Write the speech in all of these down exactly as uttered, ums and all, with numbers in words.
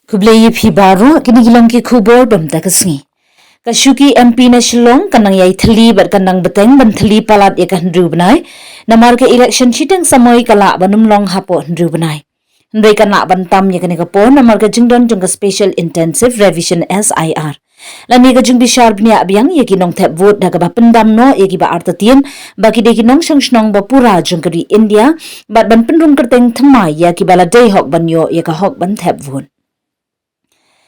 Khublei ïa phi baroh, kine ki long ki khubor bym ta ka sngi. Ka shuki M P na Shillong kan nang ïai thylli bad kan nang bteng ban thylli palat ïa ka hynriew bnai. Namar ka election shiteng samoi ka lah ban ym long hapoh hynriew bnai. Hynrei kan lah ban tam ïa kane ka por namar ka jingdon jong ka Special Intensive Revision, S I R. Lane ka jingbishar bniah biang ïa ki nongthep vote da kaba pyndam noh ïa kiba artatien ba ki dei ki nongshong shnong ba pura jong ka ri India, bad ban pynrung kyrteng thymmai ïa kiba la dei hok ban ïoh ïa ka hok ban thep vote.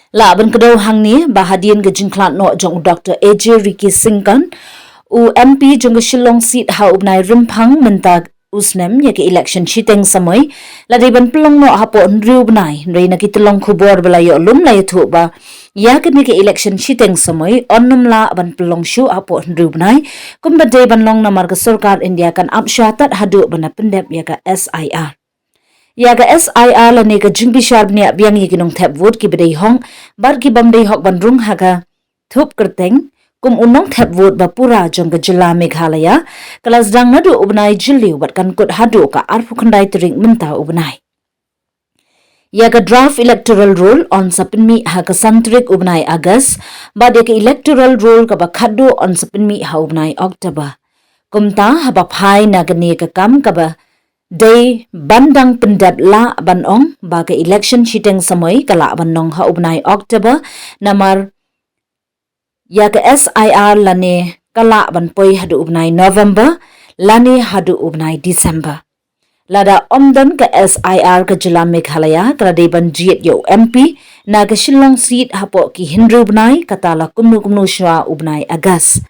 Lah ban kdew hangne ba hadien ka jingkhlad noh jong u Doctor A J Ricky Syngkon, u M P jong ka Shillong seat ha u bnai Rymphang mynta u snem ïa ka election shiteng samoi la dei ban pynlong noh hapoh hynriew bnai, hynrei na ki tyllong khubor ba la ïoh lum la ïathuh ba ïa kane ka election shiteng samoi yn ym lah ban pynlong shuh hapoh hynriew bnai, kumba dei ban long namar ka sorkar India kan ap shwa tad haduh ban da pyndep ïa ka S I R. Ïa ka S I R lane ka jingbishar bniah biang ïa ki nongthep vote kiba dei hok bad ki bym dei hok ban rung ha ka thup kyrteng kum u nongthep vote ba pura jong ka jylla Meghalaya ka la sdang naduh u bnai Jylliew bad kan kut haduh ka arphew khyndai tarik mynta u bnai. Ïa ka draft electoral roll yn sa pynmih ha ka san tarik u bnai August, bad ïa ka electoral roll kaba khatduh yn sa pynmih ha u bnai October. Kumta haba phai na kane ka kam kaba dei ban dang pyndep, lah ban ong ba ka election shiteng samoi ka lah ban long ha u bnai October, namar ïa ka S I R lane ka lah ban poi haduh u bnai November lane haduh u bnai December. Lada ym don ka S I R, ka jylla Meghalaya ka la dei ban jied ïa u M P na ka Shillong seat hapoh ki hynriew bnai, kata la kumno kumno shwa u bnai August.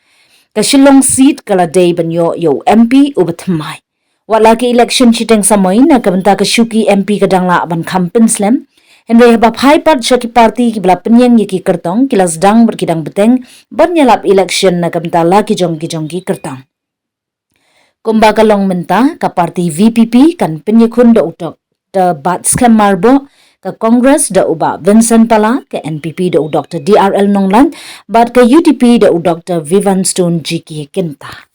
Ka Shillong seat ka la dei ban ïoh ïa u M P uba thymmai. Wat la ka election shiteng samoi na ka bynta ka shuki M P ka dang lah ban kham pynslem, hynrei haba phai pat sha ki party kiba la pynïeng ïa ki kyrtong, ki la sdang bad ki dang bteng ban ïalap election na ka bynta la ki jong ki jong ki kyrtong. Kumba ka long mynta, ka party V P P kan pynïakhun da u Doctor Batskhem Myrboh, ka Congress da u Bah Vincent Pala, ka N P P da u Doctor D R L Nonglait, bad ka U D P da u Doctor Vivianstone G K Kynta.